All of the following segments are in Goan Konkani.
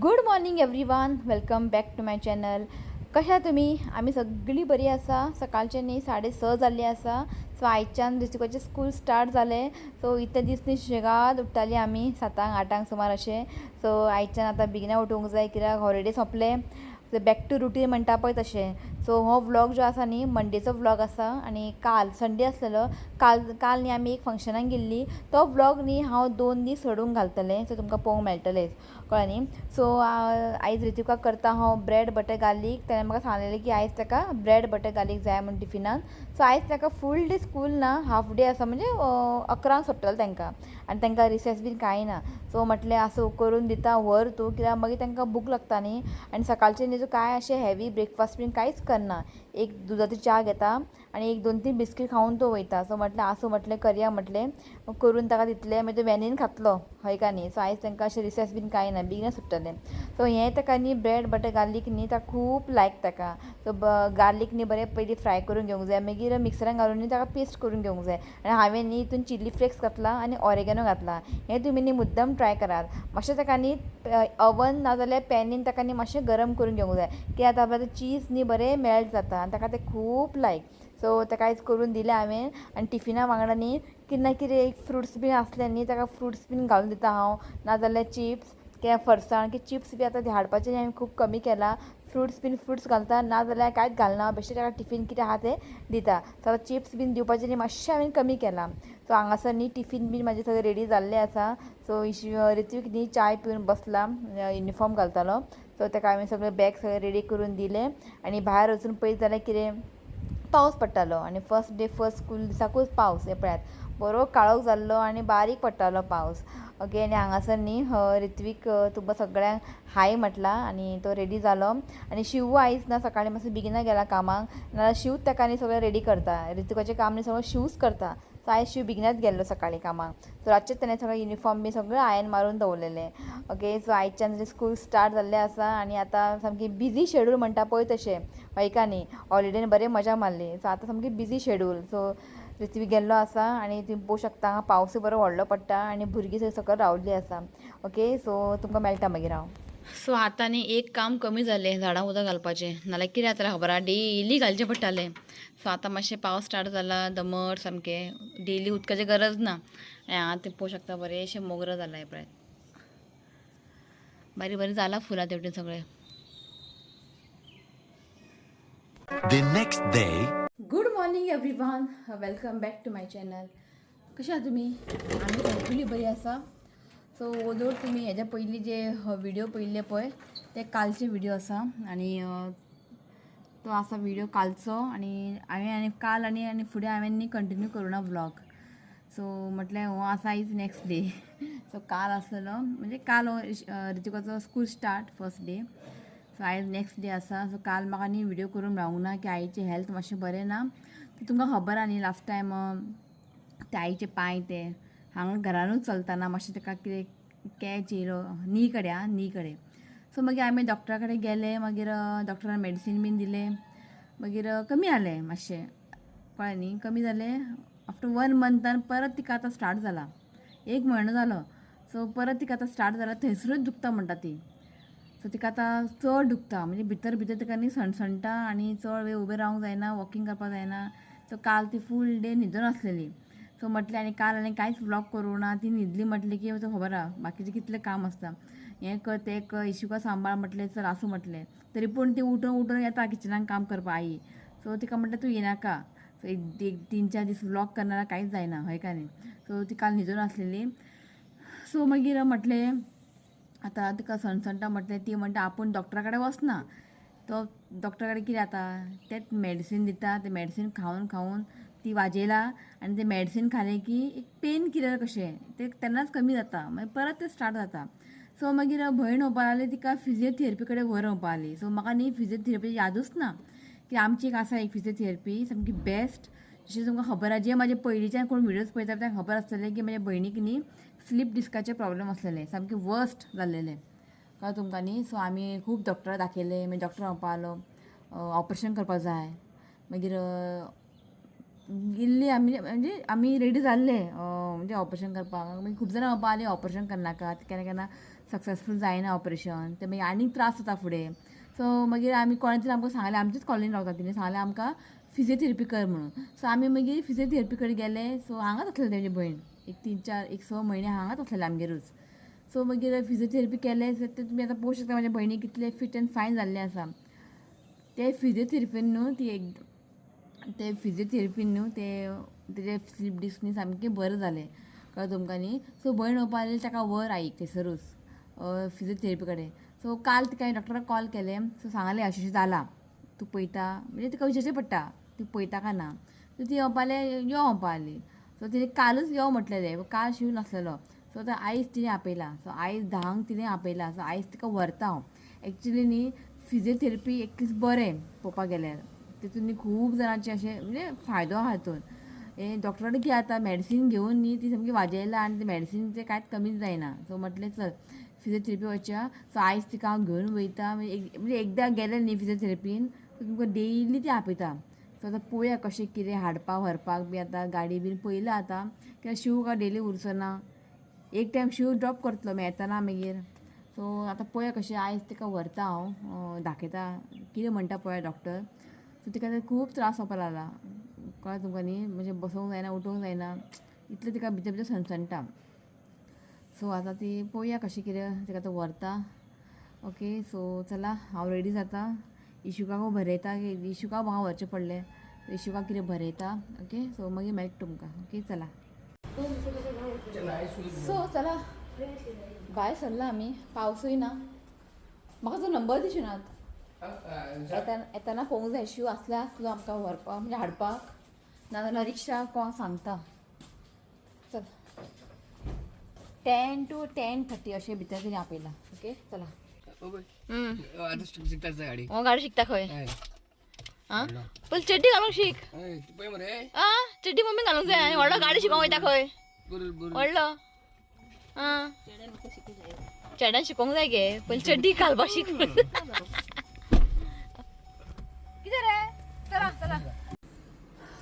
Good morning everyone, welcome back to my channel. कशा तुमी? आमी सगळीं बरी आसा. सकाळचे न्ही 6:30 जाल्ली आसा. सो आयच्यान ऋतिकाचें स्कूल स्टार्ट जालें. सो इतले दीस न्ही सुशेगाद उठ्ठालीं आमी 7ांक 8ांक सुमार अशें. सो आयच्यान आतां बेगिना उठूंक जाय कित्याक हॉलिडे सोंपले, बॅक टू रुटीन म्हणटा पळय तशें. सो हो व्लॉग जो आसा न्ही मंडेचो व्लॉग आसा आनी काल संडे आसलेलो. काल काल न्ही आमी एक फंक्शनाक गेल्ली, तो व्लॉग न्ही हांव 2 दीस सोडून घालतलें, सो तुमकां पळोवंक मेळटलें, कळ्ळें न्ही. सो आयज ऋतिकाक करता हांव ब्रेड बटर गार्लीक. ताणें म्हाका सांगलेलें की आयज ताका ब्रेड बटर गार्लीक जाय म्हूण टिफिनान. सो आयज ताका फूल डे स्कूल ना, हाफ डे आसा, म्हणजे 11क सोडटलें तांकां आनी तांकां रिसेस बीन कांय ना. सो म्हटलें आसूं करून दिता, व्हर तूं, कित्याक मागीर तांकां भूक लागता न्ही. आनी सकाळचें न्ही तूं कांय अशें हेवी ब्रेकफास्ट बीन कांयच करना, एक दुदाची च्या घेता आनी एक 2-3 बिस्कीट खावन तो वयता. सो म्हटलें आसूं म्हटलें करया म्हटलें, करून ताका दितलें, मागीर तो व्हॅनीन खातलो, हय काय न्ही. सो आयज तांकां अशें रिसेस बीन कांय ना, बेगीनच सुट्टलें. सो हें ताका न्ही ब्रेड बटर गार्लीक न्ही ताका खूब लायक ताका. सो गार्लीक न्ही बरें पयलीं फ्राय करून घेवंक जाय, मागीर मिक्सरान घालून न्ही ताका पेस्ट करून घेवंक जाय. आनी हांवें न्ही हितून चिली फ्लेक्स घातला आनी ऑरेगेनो घातला. हें तुमी न्ही मुद्दम ट्राय करात. मातशें ताका न्ही अवन नाजाल्यार पॅनीन ताका न्ही मातशें गरम करून घेवंक जाय, कित्याक आतां चीज न्ही बरें मेल्ट जाता आनी ताका तें खूब लायक. सो ताका आयज करून दिलें हांवें. आनी टिफिना वांगडा न्ही कितें ना कितें एक फ्रुट्स बीन आसले न्ही ताका फ्रुट्स बीन घालून दिता हांव, नाजाल्यार चिप्स किंवा फरसाण की चिप्स बी आतां हाडपाचें हांवें खूब कमी केलां. फ्रुट्स बीन फ्रुट्स घालता, नाजाल्यार कांयच घालना, बेश्टें ताका टिफीन कितें आहा तें दिता. सो आतां चिप्स बीन दिवपाचें न्ही मातशें हांवें कमी केलां. सो हांगासर न्ही टिफीन बीन म्हाजें सगळें रेडी जाल्लें आसा. सो ऋत्वीक न्ही चाय पिवन बसला, युनिफॉर्म घालतालो. सो ताका हांवें सगळें बॅग सगळें रेडी करून दिलें आनी भायर वचून पळयत जाल्यार कितें पावस पडटालो. आनी फर्स्ट डे फर्स्ट स्कूल दिसाकूच पावस, हें पळयात बरो काळोख जाल्लो आनी बारीक पडटालो पावस. ओके, आनी हांगासर न्ही ऋत्वीक तुमकां सगळ्यांक हाय म्हटलां आनी तो रेडी जालो. आनी शिवू आयज ना सकाळीं मातसो बेगिना गेला कामाक, नाजाल्यार शिवूच ताका न्ही सगळें रेडी करता. ऋतिकाचें काम न्ही सगळें शिवूच करता. सो आयज शिव बेगिनाच गेल्लो सकाळीं कामाक. सो रातचें ताणें सगळें युनिफॉर्म बी सगळें आयन मारून दवरलेलें. ओके, सो आयच्यान ताचें स्कूल स्टार्ट जाल्लें आसा आनी आतां सामकी बिजी शेड्यूल म्हणटा पळय तशें, हय का न्ही. हॉलिडेन बरें मजा मारली, सो आतां सामकी बिजी शेड्यूल. सो ऋत्वीक गेल्लो आसा आनी तुमी पळोवंक शकता पावसूय बरो व्हडलो पडटा आनी भुरगीं थंय सकयल रावल्लीं आसा. ओके, सो तुमकां मेळटा मागीर हांव. सो आतां न्ही एक काम कमी जालें, झाडां उदक घालपाचें, नाल्यार कितें जातालें खबर आहा, डेली घालचें पडटालें. सो आतां मातशें पावस स्टार्ट जाला, दमट सामकें, डेली उदकाची गरज ना. आनी हांगा तें पळोवंक शकता बरेंशें मोगरो जालां, हें पळयात बारीक बारीक जालां फुलां तेवटेन सगळें. The next day. Good morning everyone, welcome back to my channel. कशें आहा तुमी? आमी सगळीं बरी आसा. सो ओदोर तुमी हेज्या पयलीं जे व्हिडियो पळयल्ले पळय ते कालचे व्हिडियो आसा आनी तो आसा व्हिडियो कालचो. आनी हांवें आनी काल आनी आनी फुडें हांवें न्ही कंटिन्यू करूं ना व्लॉग. सो म्हटलें हो आसा is next day. सो काल आसलेलो म्हणजे काल हो ऋतिकाचो school start first day. So आयज नेक्स्ट डे आसा. सो काल म्हाका न्ही व्हिडियो करूंक मेळूंक ना की आईचें हेल्थ मातशें बरें ना. तें तुमकां खबर आहा न्ही लास्ट टायम ते आईचे पांय ते हांगा घरानूच चलतना मातशें ताका कितें कॅच येयलो नी कडेन, आं नी कडेन. सो मागीर आमी डॉक्टरा कडेन गेले, मागीर डॉक्टरान मेडिसीन बीन दिलें, मागीर कमी जालें मातशें, कळ्ळें न्ही, कमी जालें. आफ्टर 1 मंथान परत तिका आतां स्टार्ट जाला, 1 म्हयनो जालो. सो परत तिका आतां स्टार्ट जाला, थंयसरूच दुखता म्हणटा ती. सो तिका आतां चड दुखता, म्हणजे भितर भितर तिका न्ही सणसणटा आनी चड वेळ उबें रावंक जायना, वॉकिंग करपाक जायना. सो काल ती फूल डे न्हिदून आसलेली. सो म्हटलें आनी काल आनी कांयच व्लॉग करूं ना, ती न्हिदली म्हटलें की खबर आहा बाकीचें कितलें काम आसता, हें कर तें कर, इशुका सांबाळ म्हटलें चल आसूं म्हटलें. तरी पूण ती उठून उठून येता किचनान काम करपाक आई. सो तिका म्हटलें तूं येनाका, सो एक 3-4 दीस व्लॉग करना कांयच जायना, हय काय न्ही. सो ती काल न्हिदून आसलेली. सो मागीर म्हटलें आतां तिका सणसणटा म्हटलें, ती म्हणटा आपूण डॉक्टरा कडेन वचना. तो डॉक्टरा कडेन कितें जाता, तेंच मेडिसीन दिता, तें मेडिसीन खावन खावन ती वाजेला आनी तें मेडिसीन खालें की एक पेन किलर कशें तें तेन्नाच कमी जाता, मागीर परत तें स्टार्ट जाता. सो मागीर भयण म्हणपाक लागली तिका फिजियोथेरपी कडेन व्हर म्हणपाक लागली. सो म्हाका न्ही फिजियोथेरपी यादूच ना की आमची एक आसा एक फिजियोथेरपी सामकी बेस्ट. जशें तुमकां खबर आहा, जे म्हाजे पयलींच्यान कोण व्हिडियोज पळयता तांकां खबर आसतलें की म्हाज्या भयणीक न्ही स्लीप डिस्काचे प्रॉब्लम आसलेले, सामके वर्स्ट जाल्लेले, कळ्ळें तुमकां न्ही. सो आमी खूब डॉक्टराक दाखयले, मागीर डॉक्टर म्हणपाक लागलो ऑपरेशन करपाक जाय. मागीर इल्ली आमी म्हणजे आमी रेडी जाल्ले, म्हणजे म्हणजे ऑपरेशन करपाक. मागीर खूब जाणां म्हणपा लागलीं ऑपरेशन करनाकात, केन्ना केन्ना सक्सेसफूल जायना ऑपरेशन, तें मागीर आनीक त्रास जाता फुडें. सो मागीर आमी कोणें तरी आमकां सांगलें, आमचेच कॉलनीन रावता तिणें सांगलें आमकां फिजियोथेरपी कर म्हणून. सो आमी मागीर फिजियोथेरपी कडेन गेले. सो हांगाच आसलें तेजी भयण एक 3-4 एक 6 म्हयने हांगाच आसलेलें आमगेरूच. सो मागीर फिजियोथेरपी केलें. सो ते तुमी आतां पळोवंक शकता म्हाज्या भयणी कितलें फिट एंड फायन जाल्लें आसा. ते फिजियोथेरपीन न्हू ती एक ते फिजियोथेरपीन न्हू ते तेजे स्लीप डिस्क न्ही सामकें बरें जालें, कळ्ळें तुमकां न्ही. सो भयण म्हणपा लागली ताका व्हर आईक थंयसरूच फिजियोथेरपी कडेन. सो काल तिका हांवें डॉक्टराक कॉल केलें. सो सांगलें अशें अशें जालां, तूं पळयता, म्हणजे तिका विचारचें पडटा तूं पळयता काय ना. सो ती म्हणपा लागली यो म्हणपा लागली. सो तिणें कालूच यो म्हटलेलें, काल शीव नासलेलो. सो आतां आयज तिणें आपयलां. सो आयज 10क तिणें आपयलां. सो आयज तिका व्हरता हांव. एक्चुली न्ही फिजियोथेरपी एक दीस बरें पळोवपाक गेल्यार, तितून न्ही खूब जाणांचे अशें म्हणजे फायदो आहा हितून. हें डॉक्टरा कडेन आतां मॅडिसीन घेवन न्ही ती सामकी वाजयला आनी ते मॅडिसीन कांयच कमीच जायना. सो म्हटलें चल फिजियोथेरपी वचया. सो आयज तिका हांव घेवन वयता. म्हणजे एकदां गेलें न्ही फिजियोथेरपीन तुमकां डेली ती आपयता. सो आतां पळोवया कशें कितें हाडपाक व्हरपाक बी आतां गाडी बीन पळयला आतां, कित्याक शीव काय डेली उरचो ना, एक टायम शीव ड्रॉप करतलो मागीर येतना मागीर. सो आतां पळोवया कशें आयज तिका व्हरता हांव, दाखयता कितें म्हणटा पळोवया डॉक्टर. सो तिका खूब त्रास जावपाक लागला, कळ्ळें तुमकां न्ही, म्हणजे बसोंक जायना, उठोंक जायना, इतलें तिका भितर भितर सणसणटा. सो आतां ती पळोवया कशें कितें तिका आतां व्हरता. ओके सो चला हांव रेडी जाता, इशुकाक भरयता, इशुकाक म्हाका व्हरचें पडलें, इशुकाक कितें भरयता. ओके सो मागीर मेळटा तुमकां. ओके चला. सो चला भायर सरला आमी, पावसूय ना. म्हाका तो नंबर दिशिनात येतना पळोवंक जाय शीव आसले आसलो आमकां व्हरपाक म्हणजे हाडपाक, नाजाल्यार रिक्षा कोणाक सांगता. चल 10 to 10:30 अशें भितर तिणें आपयलां. ओके चला. आता शिकता गाडी. हो गाडी शिकता खंय? आं पयलीं चड्डी घालूंक शीक. पळय मरे आं चड्डी मम्मी घालूंक जाय. व्हडलो गाडी शिकोंक वयता खंय? व्हडलो आं चेड्यान शिकोंक जाय गे, पयलीं चड्डी घालपाक शीक. कितें रे, चला चला.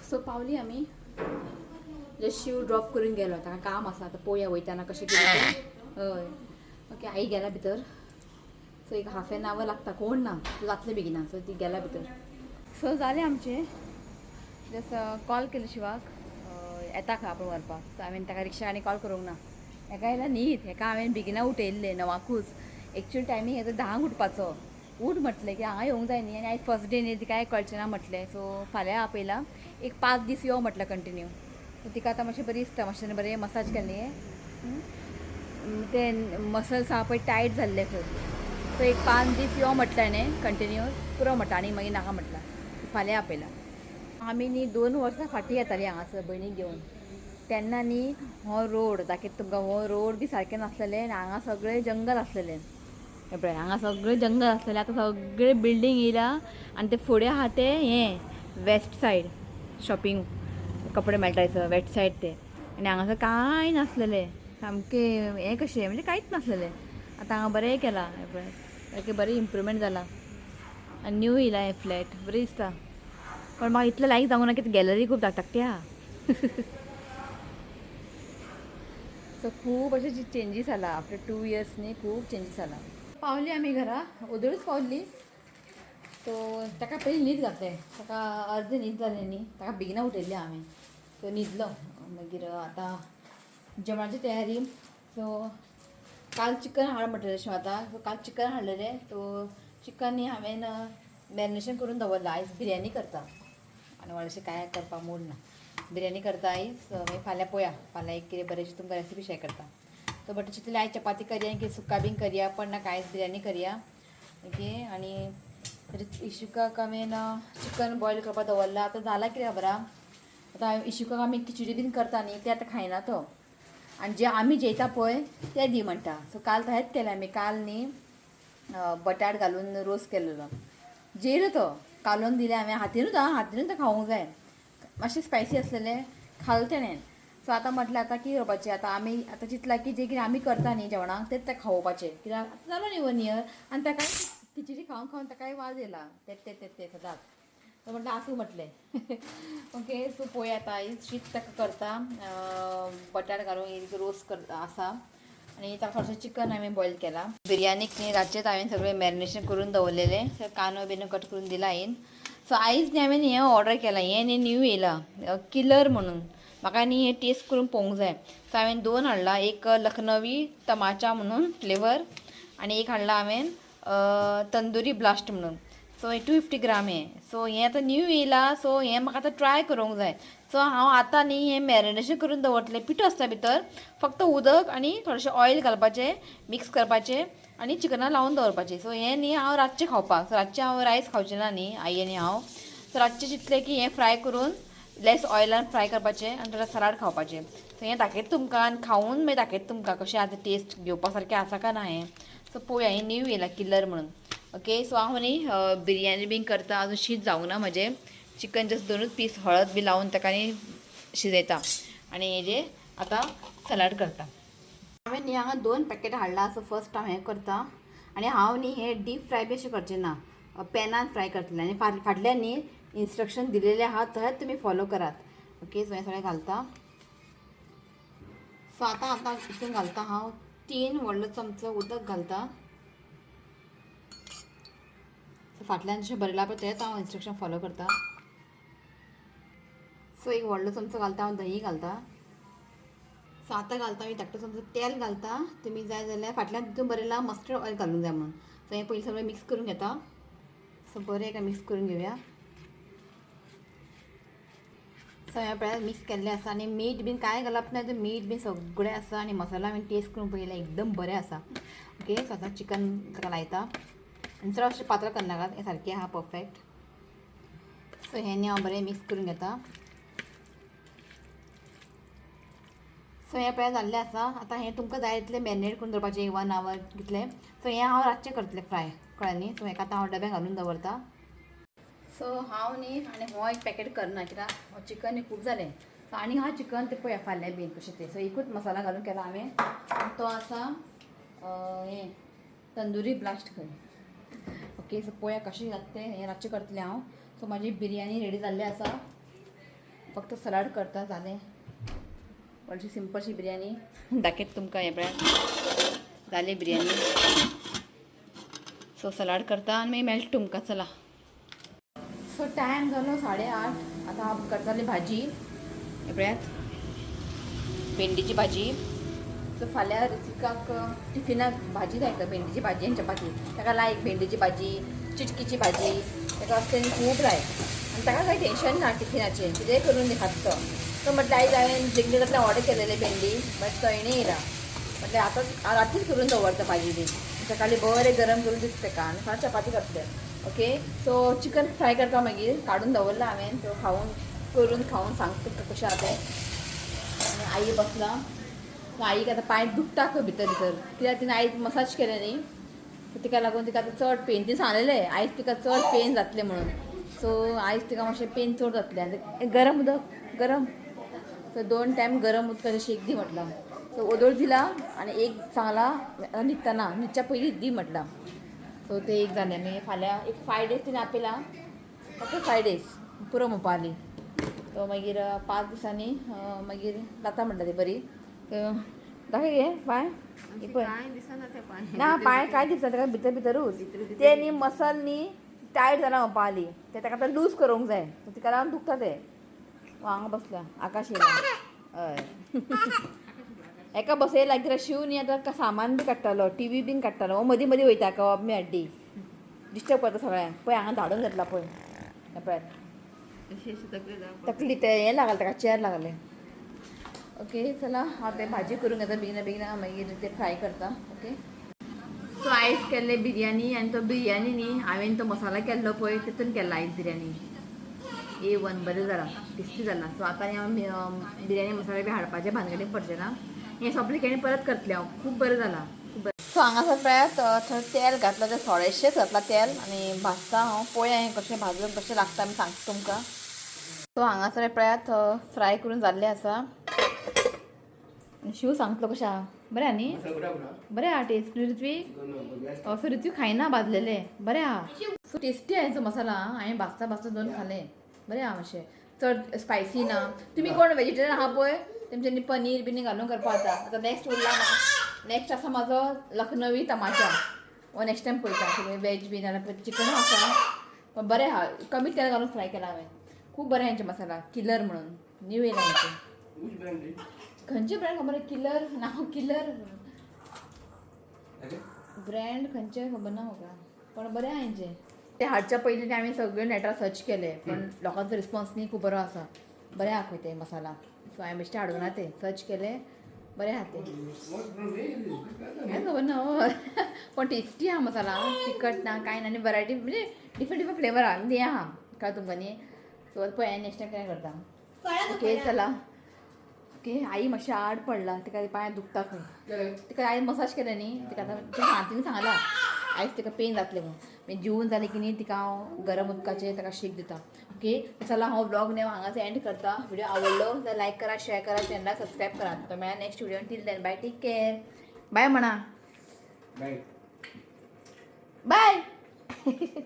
सो पावली आमी, शिव ड्रॉप करून गेलो, ताका काम आसा. आतां पळोवया वयतना कशें कितें. हय ओके आई गेला भितर. सो एक हाफ एन our लागता, कोण ना, तूं जातलें बेगिना. सो ती गेला भितर. सो जालें आमचें, जस्ट कॉल केलो शिवाक येता खंय आपूण व्हरपाक. सो हांवें ताका रिक्षा आनी कॉल करूंक ना. हेका येयला न्हीद, हेका हांवें बेगिना उठयल्लें 9कूच. एक्चुअल टायमींग हेजो 10क उठपाचो. उठ म्हटलें की हांगा येवंक जाय न्ही, आनी आयज फर्स्ट डे न्ही, तिका कळचें ना म्हटलें. सो फाल्यां आपयला, एक 5 दीस यो म्हटलें कंटिन्यू. सो तिका आतां मातशें बरी दिसता, मातशें बरें मसाज केल्ली, ते मसल्स आहा पळय टायट जाल्ले खंय. सो एक 5 दीस यो म्हटलें न्ही कंटिन्यू, पुरो म्हटलें, आनी मागीर नाका म्हटलां, फाल्यां आपयला. आमी न्ही 2 वर्सां फाटीं येतालीं हांगासर भयणीक घेवन, तेन्ना न्ही हो रोड दाखयता तुमकां, हो रोड बी सारकें नासलेलें आनी हांगा सगळें जंगल आसलेलें. हें पळय हांगा सगळें जंगल आसलेलें, आतां सगळें बिल्डींग येयला. आनी ते फुडें आहा तें हें वेस्ट सायड शॉपिंग, कपडे मेळटा थंयसर वेस्ट सायड ते. आनी हांगासर कांय नासलेलें, सामकें हें कशें म्हणजे कांयच नासलेलें. आतां हांगा बरें केलां, हें पळय सारकें बरें इम्प्रुवमेंट जालां आनी न्यू येयलां हें फ्लॅट, बरें दिसता. पण म्हाका इतलें लायक जावंक ना की गॅलरी खूब धाकटी आहा. सो खूब अशे चेंजीस जाला आफ्टर 2 इयर्स न्ही, खूब चेंजीस जाला. पावली आमी घरा, ओदोळूच पावली. सो ताका पयलीं न्हीद घातलें, ताका अर्दे न्हीद जालें न्ही, ताका बेगिना उठयल्लें हांवें, सो न्हिदलो. मागीर आतां जेवणाची तयारी. सो काल चिकन हाड म्हटलें आतां, सो काल चिकन हाडलेलें. सो चिकन न्ही हांवें मॅरिनेशन करून दवरलां. आयज बिरयानी करता आनी व्हडलेशें कांय करपाक मूड ना, बिरयानी करता आयज. मागीर फाल्यां पळोवया, फाल्यां एक कितें बरेंशें तुमकां रेसिपी शेअर करता. सो बट चिंतलें आयज चपाती करया, कितें सुका बीन करया, पण नाका आयज बिरयानी करया. ओके आनी इशुकाक हांवें चिकन बॉयल करपाक दवरलां. आतां जालां कितें खबर आहा, आतां इशुकाक आमी खिचडी बीन करता न्ही, तें आतां खायना तो, आनी जें आमी जेयता पळय तें दी म्हणटा. सो काल तशेंच केलें आमी, काल न्ही बटाट घालून रोस केलेलो, जेयलो तो, कालोवन दिलें हांवें हातीनूच, आं हातीनूच तो खावंक जाय, मातशें स्पायसी आसलेलें खालें तेणें. सो आतां म्हटलें आतां कितें करपाचें, आतां आमी आतां चिंतलां की जें कितें आमी करता न्ही जेवणाक तेंच तें खावोवपाचें, कित्याक आतां जालो न्ही 1 इयर आनी ताकाय खिचडी खावन खावन ताकाय वाज येयला, तें तें तें तें सदांच. सो म्हटलें आसूं म्हटलें. ओके, सो पळोवया आतां आयज शीत ताका करता, बटाट घालून एक रोस करता आसा आनी ताका थोडेशें चिकन हांवें बॉयल केलां. बिरयानीक न्ही रातचेंच हांवें सगळें मॅरिनेशन करून दवरलेलें, सो कांदो बिन कट करून दिला हांवें. सो आयज न्ही हांवें हें ऑर्डर केलां, हें न्ही न्यू येयलां किलर म्हणून, म्हाका न्ही हें टेस्ट करून पळोवंक जाय. सो हांवें दोन हाडला, एक लखनवी तमाचा म्हणून फ्लेवर आनी एक हाडला हांवें तंदुरी ब्लास्ट म्हणून. सो 250 ग्राम हें. सो हें आतां न्यू येयलां, सो हें म्हाका आतां ट्राय करूंक जाय. सो हांव आतां न्ही हें मॅरिनेशन करून दवरतलें, पिठो आसता भितर, फक्त उदक आनी थोडेशें ऑयल घालपाचें, मिक्स करपाचें आनी चिकना लावन दवरपाचें. सो हें न्ही हांव रातचें खावपाक, सो रातचें हांव रायस खावचें ना न्ही आई आनी हांव. सो रातचें चिंतलें की हें फ्राय करून लेस ऑयलान फ्राय करपाचें आनी थोडें सलाड खावपाचें. सो हें दाखयता तुमकां आनी खावून मागीर दाखयता तुमकां कशें आतां टेस्ट घेवपा सारकें आसा काय ना हें. सो पळोवया, हें न्यू येयलां किलर म्हणून. ओके, सो हांव न्ही बिरयानी बीन करता, अजून शीत जावंक ना म्हजें, चिकन जस्ट दोनूच पीस हळद बी लावन ताका न्ही शिजयता आनी हेजें आतां सलाड करता. हांवें न्ही हांगा दोन पॅकेट हाडला. सो फर्स्ट हांव हें करता आनी हांव न्ही हें डीप फ्राय बी अशें करचें ना, पॅनान फ्राय करतलें आनी फाटल्यान न्ही इन्स्ट्रक्शन दिलेलें आहा तशेंच तुमी फॉलो करात. ओके, सो हें सगळें घालता. सो आतां आतां हितून घालता हांव 3 व्हडलो चमचो उदक घालता. सो फाटल्यान जशें बरयलां पळय तेंच हांव इन्स्ट्रक्शन फॉलो करता. सो एक व्हडलो चमचो घालता हांव दही घालता. सो आतां घालता हांव एक धाकटो चमचो तेल घालता. तुमी जाय जाल्यार फाटल्यान तितून बरयलां मस्टर्ड ऑयल घालूंक जाय म्हणून. सो हें पयलीं सगळें मिक्स करून घेता. सो बरें एका मिक्स करून घेवया. सो हें पळयात मिक्स केल्लें आसा आनी मीठ बीन कांय घालप ना, मीठ बीन सगळें आसा आनी मसाला हांवें टेस्ट करून पळयला एकदम बरें आसा. ओके, सो आतां चिकन ताका लायता आनी चड अशें पातळ करनाकात, हें सारकें आहा परफेक्ट. सो हें न्ही हांव बरें मिक्स करून घेता. सो हें पळयात जाल्लें आसा. आतां हें तुमकां जाय तितलें मॅरिनेट करून दवरपाचें, 1 our कितलें. सो हें हांव रातचें करतलें फ्राय, कळ्ळें न्ही. सो हेका आतां हांव डब्यान घालून दवरता. सो हांव न्ही आनी हो एक पॅकेट करना कित्याक हो चिकन न्ही खूब जालें. सो आनी हा चिकन तें पळया फाल्यां बीन कशें तें. सो एकूच मसाला घालून केला हांवें, तो आसा हें तंदुरी ब्लास्ट खंय. ओके, सो पळया कशें जाता तें, हें रातचें करतलें हांव. सो म्हाजी बिरयानी रेडी जाल्ली आसा, फक्त सलाड करता जालें. व्हडशी सिंपलशी बिरयानी दाखयता तुमकां. हें पळयात जाली बिरयानी. सो सलाड करता आनी मागीर मेळटा तुमकां. चला, सो टायम जालो 8:30. आतां हांव करतालें भाजी, हें पळयात भेंडीची भाजी. सो फाल्यां ऋतिकाक टिफिनाक भाजी जाय भेंडीची भाजी आनी चपाती. ताका लायक भेंडीची भाजी, चिटकीची भाजी, ताका असलें खूब लायक आनी ताका कांय टेंशन ना टिफिनाचें, कितेंय करून दी खाता तो. सो म्हटलें आयज हांवें जिंगलें ऑर्डर केलेलें भेंडी, बट तो येणे येयला. म्हटलें आतां रातीच करून दवरता भाजी बी, सकाळीं बरें गरम करून दिता ताका आनी फाल्यां चपाती करतलें. ओके, सो चिकन फ्राय करता मागीर काडून दवरलां हांवें, तो खावन करून खावन सांगता तुका कशें आहा तें. आनी आई बसला, सो आईक आतां पांय दुखता खंय भितर भितर, कित्याक तिणें आयज मसाज केलें न्ही, सो तिका लागून तिका आतां चड पेन. तिणें सांगलेलें आयज तिका चड पेन जातलें म्हणून. सो आयज तिका मातशें पेन चड जातलें आनी गरम उदक गरम, सो 2 टायम गरम उदकाचें शेक दी म्हटलां. सो ओदोळ दिला आनी एक सांगलां न्हिदतना, न्हिदच्या पयलीं दी म्हटलां. सो तें एक जालें. मागीर फाल्यां एक 5 डेज तिणें आपयलां, फक्त 5 डेज पुरो म्हणपा आली. सो मागीर 5 दिसांनी मागीर जाता म्हणटा ती बरी. दाखय गे पांय पळय ना, पांय कांय दिसना ताका भितर भितरूच ते न्ही मसल न्ही टायट जाला म्हणपा आली, ते ताका आतां लूज करूंक जाय. सो तिका लागून दुखता तें. हांगा बसला आकाश येयला. हय, एका बसयला कित्याक शिव न्ही आतां सामान बी काडटालो, टीवी बीन काडटालो, मदीं मदीं वयता कबाब मी हड्डी डिस्टर्ब करता सगळ्यांक. पळय हांगा धाडून घेतला पळय, पळयात तकली तें हें लागलें ताका, चेर लागलें. ओके, चला हांव तें भाजी करून घेता बेगिना बेगिना, मागीर तें फ्राय करता. ओके, सो आयज केल्ले बिरयानी आनी तो बिरयानी न्ही हांवें तो मसाला केल्लो पळय तितून केला आयज बिरयानी A1 बरें जाला, टेस्टी जाला. सो आतां हांव बिरयानी मसाला बी हाडपाचें भानगडीक पडचें ना, हें सोंपलें की परत करतलें हांव. खूब बरें जालां, खूब बरें. सो हांगासर पळयात थोडें तेल घातलां, तें थोडेशेंच घातलां तेल आनी भाजता हांव. पळोवया हें कशें भाजून कशें लागता आमी सांगता तुमकां. सो हांगासर पळयात फ्राय करून जाल्लें आसा. शिव सांगतलो कशें आहा, बरें आहा न्ही? बरें आहा टेस्ट. ऋत्वीक, सो ऋत्वीक खायना भाजलेलें, बरें आहा. सो टेस्टी आहा हेचो मसाला. हांवें भाजता भाजता दोन खाले. बरें आहा मातशें, चड स्पायसी ना. तुमी कोण वेजिटेरियन आहा पळय, तेमच्यांनी पनीर बिनी घालून करपा जाता. आतां नेक्स्ट उरला, नेक्स्ट आसा म्हाजो लखनवी तमाशा. हो नेक्स्ट टायम पळयता कितें वेज बी नाल्यार चिकन आसा. पण बरें आहा, कमी तेल घालून फ्राय केला हांवें. खूब बरें हेंचे मसाला, किलर म्हणून न्यू येयला हेंचे. Which brand? खंयचे ब्रँड खबर, किलर नांव, किलर ब्रँड खंयचे खबर ना म्हाका, पण बरें आहा हेंचें. ते हाडच्या पयलीं आमी सगळे नेटार सर्च केले, पण लोकांचो रिस्पॉन्स न्ही खूब बरो आसा. बरें आहा खंय ते मसाला. सो हांवें बेश्टें हाडूंक ना, ते सर्च केले, बरें आहा ते. What brand is? कांय खबर ना हो. पण टेस्टी आहा मसाला, तिखट ना कांय ना, आनी वरायटी म्हणजे डिफरंट डिफरंट फ्लेवर आहा. म्हणजे हें आहा, कळ्ळें तुमकां न्ही. सो पळय नेक्स्ट टायम कितें करता. ओके चला. ओके, आई मातशी आड पडला, तिका पांय दुखता खंय. तिका आयज मसाज केलें न्ही, तिका आतां शांतीन सांगला, आयज तिका पेन जातलें म्हणून. मागीर जेवन जालें की न्ही, तिका हांव गरम उदकाचें ताका शेक दिता. ओके चला, हांव ब्लॉग न्ही हांगाच एंड करता. व्हिडिओ आवडलो जाल्यार लायक करा, शेअर करा, चॅनलाक सबस्क्रायब करा. तो मेळ्ळा next video. Till then bye, take care, bye म्हणा. बाय. बाय.